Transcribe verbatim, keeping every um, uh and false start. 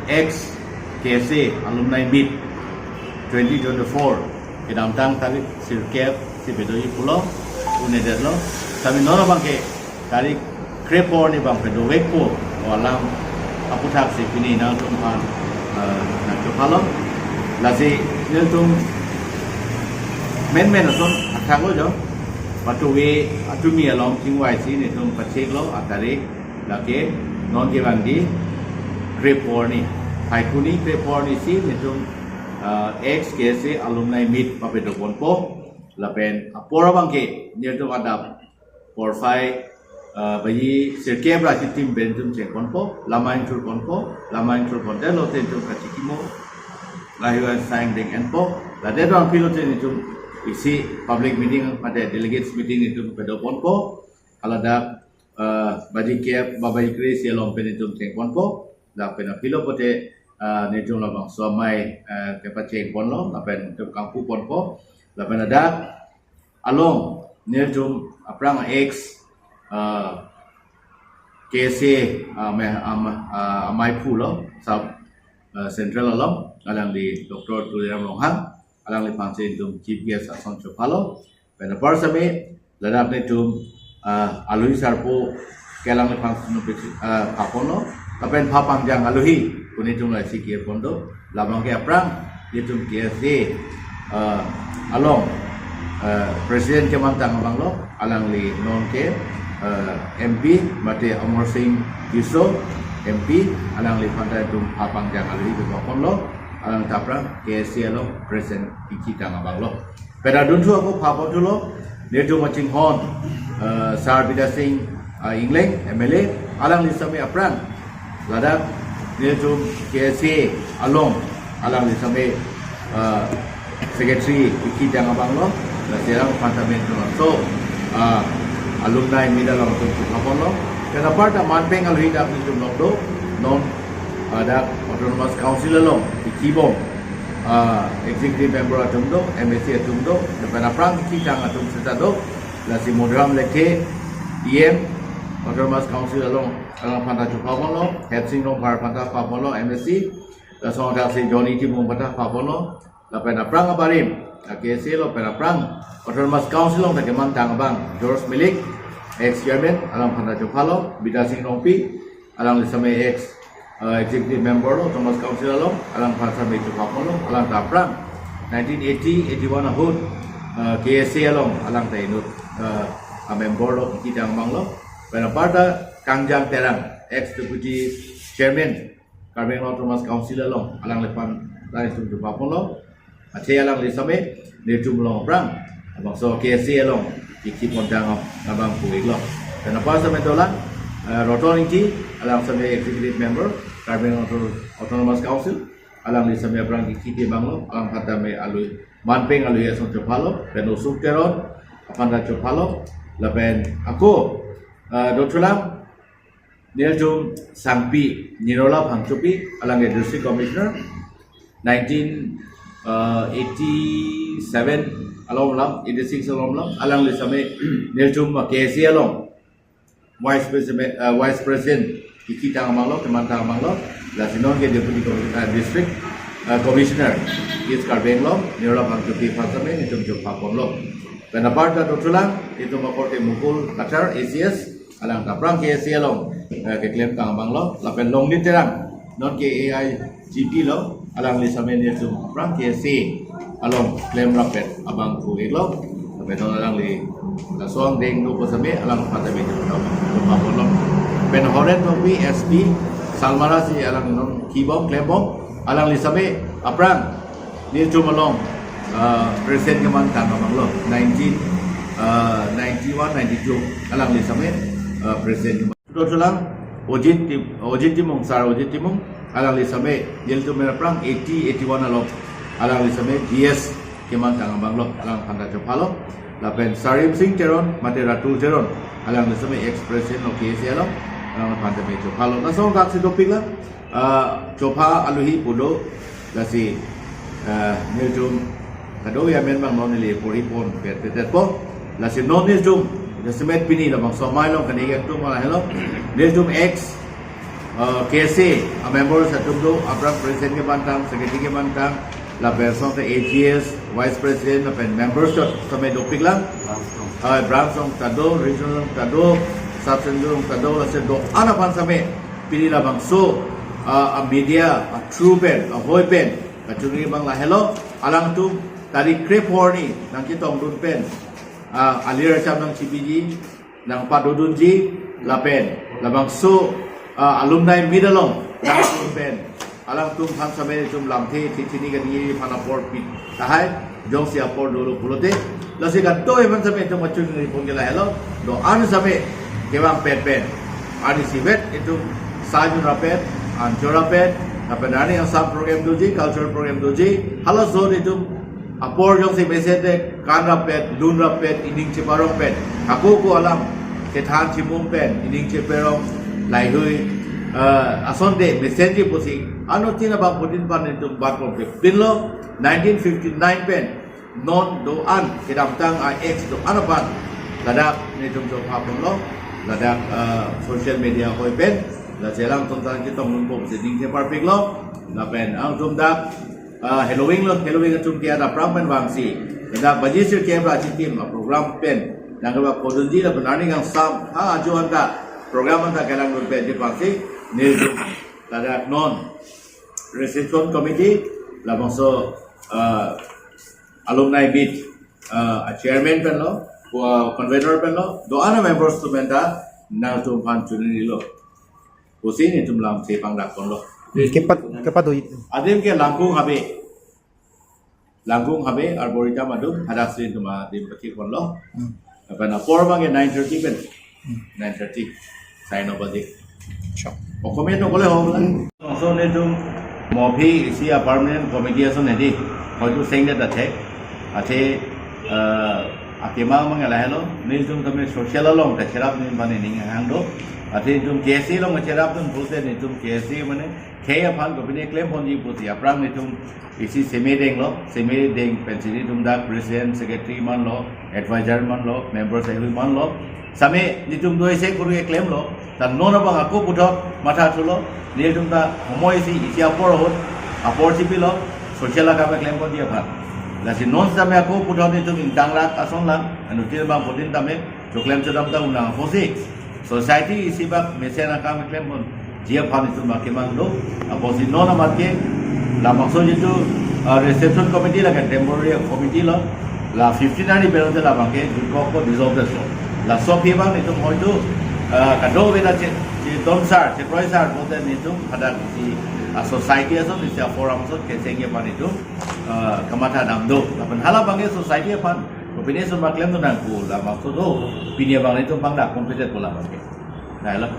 Ex K S A Alumni Meet twenty twenty-four kedamtang tarik sirkep si bedo-i pulo, un'edetlo. Tame non abang ke tarik krepor arni abang pedovekpo pu alam aputhaksi pini nangtumphan, eh, nangchophalo. Lasi nelitum menmen ason athaklo jo. Patuve atumi along chingvaisi nelitum pacheklo atarik. Lake non kevangji krepor arni, Phaikuni krepor arnisi nelitum, eh, Ex K S A Alumni Meet papedoponpo. Lapen apor abang ke nelitum adap porphai, eh, baji sirkep ra chitim pen nelitum chengponpo, lama ingthurponpo, lama ingthurponte lote nelitum kachikimo, lahei sang deng-enpo, ladet abang aphilote nelitum isi public meeting mate delegates meeting nelitum pedoponpo, haladak, eh, baji kep ba baji kre-isi along pen nelitum chengponpo, lapen aphilo pote, eh, nelitum labangso amei, eh, kepachengponlo, lapen nelitum kangpuponpo, lapen ladak along nelitum aphrang ex, eh, K S A, eh, me-, am-, eh, amei phulo, sub, eh, central along, alangli Doctor Tuliram Ronghang, alangliphan si nelitum chief guest ason chophalo. Pen apar same ladak nelitum, eh, aluhi sarpo ke alangliphan si nelitum, eh, phaponlo. Lapen phapangjang aluhi pu nelitum laisi kirpon do. Labang ke aphrang nelitum K S A, eh, along, eh, president kemantang abanglo, alangli non ke, eh, M P mate Amarsing Tisso M P, alangliphan ta nelitum phapangjang aluhi kephaponlo, alangli ta aphrang K S A along president kikitang abanglo. Pen adunthu ako phaponthulo, nelitum kachinghon, eh, Sar Bidya Sing, eh, Engleng, M L A, alangli same aphrang ladak nelitum K S A along alangli same, eh, secretary kikitang abanglo, lasi alangliphan tame nelitum laso, eh, alumni meet along nelitum chephaponlo. Pen apar ta manpeng aluhi dak nelitum longdo, non, eh, dak Autonomous Council along kikibom, eh, executive member atum do, M A C atum do, lapen aphrang kikitang atum seta do, lasi Madhuram Lekthe, E M, Autonomous Council along, alangphan ta chephaponlo, Hepsing Rongphar aphan ta phaponlo, M A C, laso thaksi Johnny Timung aphan ta phaponlo, lapen aphrang abarim, K S A along pen aphrang Autonomous Council along ta kemantang abang, George Milik, ex chairman, alangphan ta chophalo, Bidya Sing Rongpi, alangli same ex, eh, executive member lo, Autonomous Council along, alangphan same chephaponlo, alang ta aphrang nineteen eighty, eighty-one ahut, eh, K S A along, alang ta inut, eh, a-member lo, kikitang abanglo. Pen apar ta Kangjang Terang, ex deputy chairman, Karbi Anglong Autonomous Council along, alangliphan ta nelitum chephaponlo. Athe alangli same nelitum along aphrang labangso K S A along kikipon tang abang pu-iklo. Pen apar same dolang, eh, Roton Ingti, alang same executive member, Karbi Anglong Auto-, Autonomous Council, alangli same aphrang kikiti abanglo, alangphan tame aluhi, manpeng aluhi ason chophalo, pen Usuk Teron aphan ta chophalo, lapen ako, eh, dothulang, nelitum Sangpi Nirola Phangchopi, alang ke District Commissioner, nineteen, uh, eighty-seven along lam, eighty-six along lam, alangli same nelitum K S A along Vice President, uh, Vice President kikitang abanglo, kemantang abanglo, lasi non ke Deputy Commissioner, uh, District, uh, Commissioner, East Karbi Anglong, Nirola Phangchopi aphan same nelitum chephaponlo. Pen apar ta dothulang, itum akorte Mukul Kathar, A C S, alang ta aphrang K S A along, eh, keklemtang abanglo, lapen Longnit Terang, non ke A I G P lo, alangli same nelitum aphrang K S A along klemrappet abang pu-iklo, lapen non alangli laso angdeng dopo same alangphan tame chephaponlo. Pen Horen Tokbi, S P, Salmara si alang non kibom klembom, alangli same aphrang nelitum along, ah, president kemantang abanglo, nineteen, ah, ninety-one, ninety-two, alangli same, ah, president keman. Dothulang, Ojit Tim-, Ojit Timung, Sar Ojit Timung, alangli same, nelitum aphrang eighty, eighty-one along, alangli same G S kemantang abanglo, alangphan ta chophalo, lapen Sarim Sing Teron, mate Ratul Teron, alangli same ex president lo K S A along, alangphan tame chophalo. Laso thaksi dopiklo, ah, chopha aluhi pulo, lasi, ah, nelitum kadokave amen abang non neli porhi pon pet pet po. Lasi non nelitum, jasemet pini labangso amei along kani atum ala helo. Nelitum ex, Uh, K S A a members atum do, aphrang president kevantang, secretary kevantang, lapen asonte A G S, vice president, lapen members chot sampai dopik lang. Uh, branch along ta do, regional along ta do, sub central along ta do, lasi do-an aphan sampai pini labangso, uh, a media a through pen, ahoi pen kachingri abang lahelo. Alangtum tarik krepho arni nangchetongdun pen, uh, alir acham nangchipiji, nangpadodunji, lapen labangso, ah, alumni meet along nangdun pen alangtum aphan sampai itum lamthe thithini kani aphan apor pi tahai, jongsi apor dolo pulote, lasi kadokave aphan sampai itum kachingri pon ke lahelo. Do-an sampai kevang pet pen arnisi vet itum sa jun rapet, anchor rapet, lapen arni asam program doji, cultural program doji, halaso itum apor jongsi mesen te kan rapet, lun rapet, ining cheparong pen, ako ako alam chethan chimum pen ining cheparong, laheihui, eh, asonte mesenji pusi anuttin abangphutin aphan itum bat ponpe pinlo. Nineteen fifty-nine pen non do-an kedamtang a ex do-an aphan ladak netum chopha ponlo, ladak, eh, social media ahoi pen, la chelang tongtang chetongdunpo pusi ningje parpiklo. Lapen angtum dak, ah, Halloween lo, Halloween atum ke ada pram pen vangsi, ladak baji sirkep ra chitim a program pen nangkeba podunji, lapen arni kangsam ha ajo anta program anta kelangdun penji vangsi, nelitum ladak non reception committee, labangso, ah, alumni meet, ah, a chairman pen lo, ko-, convener pen lo, do-an members atum pen ta nangtum aphan chunini lo pusi netum lamthe pangdak ponlo. Kepat kepat do. Adim ke Langkung Habe. Langkung Habe Arboretum atum hadaksi netum adim pathi ponlo. Hmm. Lapen apor abang ke nine thirty pen. Hmm. Nine thirty. Sai no baje. Sure. Okomen no kole ho. Hmm. So netum mo aphi isi a permanent committee ason hedi. Hoitu sengdet athe. Athe, eh, akemang mang lahelo. Netum tame social along kacherap ning bani ning hang do. Athe netum K S A along kacherapdun pulote netum K S A mane khei aphan kopine klem ponji pusi aphrang netum isi seme denglo, seme deng pensi netum dak president, secretary manlo, advisor manlo, members ahui manlo. Same netum do isi kuru klemlo. Ta non abang ako puthot matha thulo, netum ta homoi isi, isi apor ahut, apor chipilo, social akam klem ponji aphan. Lasi non same ako puthot netum ingtang rak ason lang, anuttin abangphutin tame choklem chodam ta unang apotsi society isi bak mesen akam klem ponji aphan itum akemang do. Apotsi non amat ke labangso jitu, ah, reception committee lapen temporary committee lo, la fifteen arni pen te labang ke jutkok ko dissolve so. Laso aphi abang netum hoitu, ah, kadokave ta che, chetom sar, chekroi sar pulote netum hadak isi, ah, society ason, isi a forum ason kechengji aphan netum, ah, kamatha dam do. Lapen hala abang ke society aphan kopine sumar klemdun nangkok labangso do, pini abang netum pangdak completed pu labang ke. Lahelo.